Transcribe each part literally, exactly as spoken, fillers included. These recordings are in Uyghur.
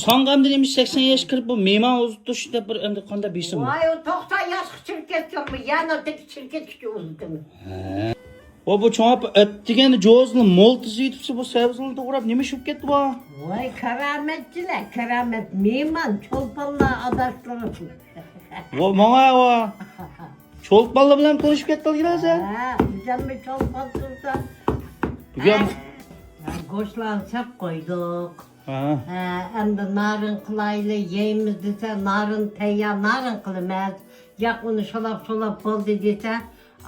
ماڭا ئەمدى نېمە سەكسەن ياشقا كىرىپ بۇ مېھمان ئۇزىتىش دەپ بىر ئەمدى قانداق بېسىم بار؟ ۋاي، ئۇ توقسان ياشقا چىقىپ كەتكەن بۇ، يەنە تېخى چىقىپ كېتىشى ئۇزىتىمىز. ھە. ۋە بۇ چوڭ ئاپا ئەت دېگەندە جوزىنى مول تىزىۋېتىپسە، بۇ سەۋزىنى توغراپ نېمە ئىش بولۇپ كەتتى بۇ؟ ۋاي، كارامەتچىلەر، كارامەت، مېھمان، چولپانلار ئاداشلىرى. ۋە ماڭا ۋە. چولپانلار بىلەن تونۇشۇپ كەتتىڭىز سەن؟ ھە، بىزمۇ چولپان تۇرسا. بۈگۈن ھە، گۆشلەرنى سەپ قويدۇق. ھە. ھە، ئەمدى نارىن قىلايلى، يەيمىز دېسە، نارىن تەييار، نارىن قىلىمىز. ياق، ئۇنى شولاپ-شولاپ بولدى دېسە،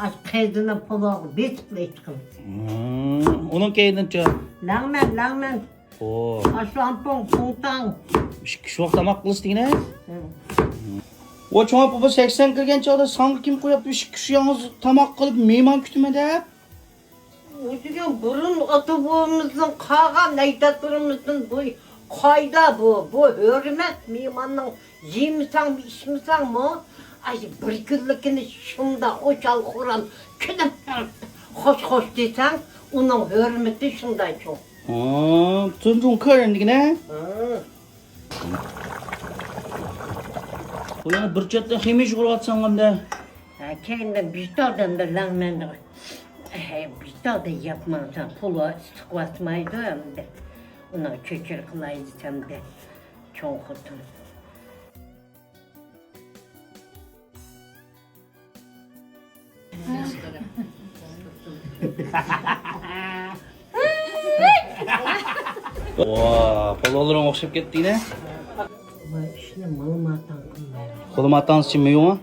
ئاشۇ قېزىنى پولۇغا بېسىپلا ئېيتقىلى. ھىم، ئۇنىڭ كەينىدىنچۇ؟ لەڭمەن، لەڭمەن. ئو. ئاشۇ ئامپوڭ، پۇڭتاڭ. ئىككى كىشى ۋاق تاماق قىلىسىز دېگىنە؟ ھىم. ۋە چوڭ ئاپا، بۇ سەكسەن كىرگەن چاغدا ساڭا كىم قويۇپتۇ، ئىككى كىشى يالغۇز تاماق قىلىپ، مېھمان كۈتىمەن دەپ؟ ئۇ دېگەن بۇرۇن ئاتا-بوۋىمىزدىن قالغان ئەجدادلىرىمىزدىن بۇ قائىدە بۇ. بۇ ھۆرمەت، مېھماننىڭ يېمىسەڭمۇ، ئىچمىسەڭمۇ، ئاشۇ بىر كۈنلۈكىنى شۇنداق ئوچال-خورام كۈلۈپ خوش-خوش دېسەڭ، ئۇنىڭ ھۆرمىتى شۇنداق چوڭ. ھا، 尊重客人 دېگىنە؟ ھا. بۇ يەنە بىر چەتتە خېمىر يۇغۇرۇۋاتساڭ ئەمدى. ھە، كەينىدىن بىتالدىن بىر لەڭمەندە. ھەي، بىتالدا ياپماڭساڭ، پۇلى ئىسسىق باسمايدۇ ئەمدى. ئۇنىڭ كۆچۈر قىلاي دېسەمدە، چوڭ خوتۇن. ۋا، پالۋانلىرىڭ ئوخشاپ كەتتى يەنە. ۋاي، ئىشنى مالىماتاڭ قىلمايلا. قولۇم ئاتاڭسىچە مېيىڭ.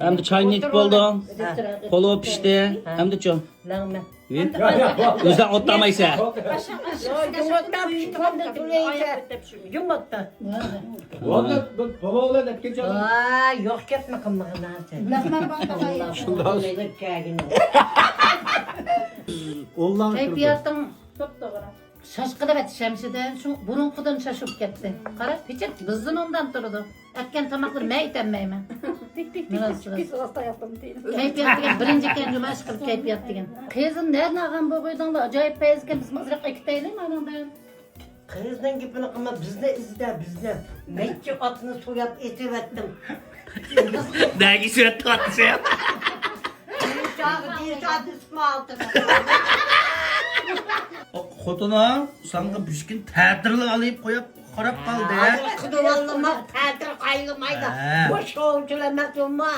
ئەمدى چاينى ئېتىپ بولدۇڭ. ھە. پالۋا پىشتى. ھە. ئەمدىچۇ؟ لەڭمە. ئۆزۈڭ ئوتتامايسەن. يۇمۇرتتا. ۋاي، يوق گەپنى قىلمىغىن ھازىر. شۇنداق. كەيپىياتىڭ توپتوغرا. شاشقىلىۋەتتى شەمشىدىن، شۇ بۇرۇنقىدىن شاشۇپ كەتتى. قارا، پېچەت بىزدىن ئوبدان تۇرىدۇ. ئەتكەن تاماقنى مەن ئېتەلمەيمەن. كەيپىيات دېگەن بىرىنچى ئىكەن جۇما، ئىشقىلىپ كەيپىيات دېگەن. قىزىم، نەدىن ئالغان بۇ غويدۇڭلار؟ ئاجايىپ پەيزىكەن، بىزمۇ ئازراق ئەكېتەيلى مانىڭدىن. قىزنىڭ گېپىنى قىلما، بىزنى ئىزدە، بىزنى. نەچچە ئاتنى سوياپ ئېتىۋەتتىم. نەگە سۆيەتتىڭ ئاتنى سۆيەپ؟ دىشاغا، دىشاغا دۈسمە ئالتۇن. خوتۇنۇڭ ساڭا بۈشكۈن تەتۈرلا ئېلىپ قويۇپ قاراپ قالدى. ھازىر قىدىۋالدىم، تەتۈر قايلىمايدۇ. ھە. بۇ شوۋچىلار ئەمەس ئۇمۇ.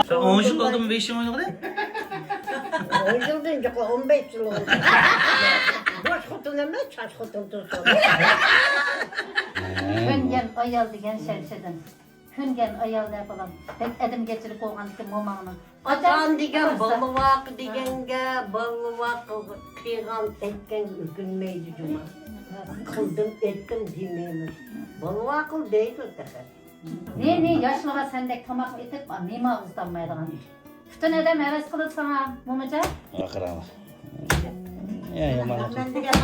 سەن ئون يىل بولدىمۇ بېشىڭ ئوينىغىلى؟ ئون يىلدىن يۇقىرى، ئون بەش يىل بولدى. بوش خوتۇن ئەمەس، چاچ خوتۇن تۇرسۇن. كۆنگەن ئايال دېگەن شەمشىدىن. كۆنگەن ئايال دە بالام. بەك ئادەمگەرچىلىك بولغاندىكىن موماڭنىڭ. ئاتان دېگەن بالىۋاقا دېگەنگە، بالىۋاقا قىلغان ئەتكەنگە ئۆكۈنمەيدۇ جۇما. قىلدىم، ئەتتىم دېمەيمىز. بالىۋاقا دەيدۇ تېخى. نى، نى، ياشلىغا سەندەك تاماقنى ئېتىپ، مېھمان ئۇزىتالمايدىغان. پۈتۈن ئادەم ھەۋەس قىلىدۇ ساڭا، مومىجان. قاراڭلار. يا، يامان. مەن دېگەن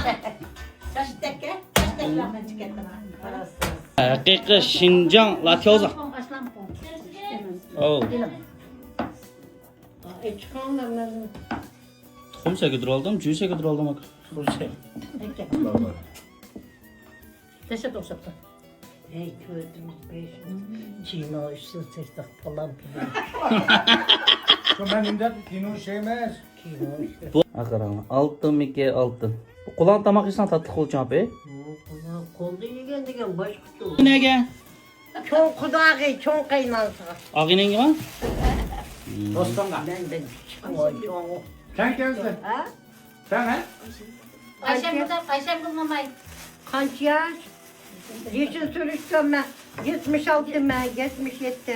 چاچتەككە، چاچتەكلەر مەن چىكەتتىم. ھەقىقىي شىنجاڭ لاتياۋزا. ئاشلامپۇڭ، ئاشلامپۇڭ. ئاۋۇ. ئېلىڭ. ئېچىقىڭلار مەن. تۇخۇم سەگىدۈرۈۋالدىم، جۈ سەگىدۈرۈۋالدىم ئاكا. تۇخۇم سەگ. ئەكە. بار، بار. دەھشەت ئوخشاپتۇ. ھەي، كۆردۈڭىز بېشىم. كىنو ئىشلىسەك پالان پۇلان. شۇ مەن ئۈندەپ كىنو ئىشلەيمىز. كىنو ئىشلەپ. بۇ، ھە، قاراڭ، ئالتۇنمىكى ئالتۇن. بۇ قۇلاق تاماق يېسەڭ تاتلىق بولىدۇ، ئاپا. قولدا يېگەن دېگەن باشقىچە. نەگە؟ چوڭ قۇداغى، چوڭ قاينانىسىغا. ئاغىنەڭگىمۇ؟ دوستۇڭغا. مەندىن كىچىك، چوڭ. سەن كەمسەن؟ ھە؟ سەن، ھە؟ ئايشەمگۈل دەپ، ئايشەمگۈل موماي. قانچە ياش؟ يېشىنى سۈرۈشتۈرمە. يەتمىش ئالتە مەن، يەتمىش يەتتە.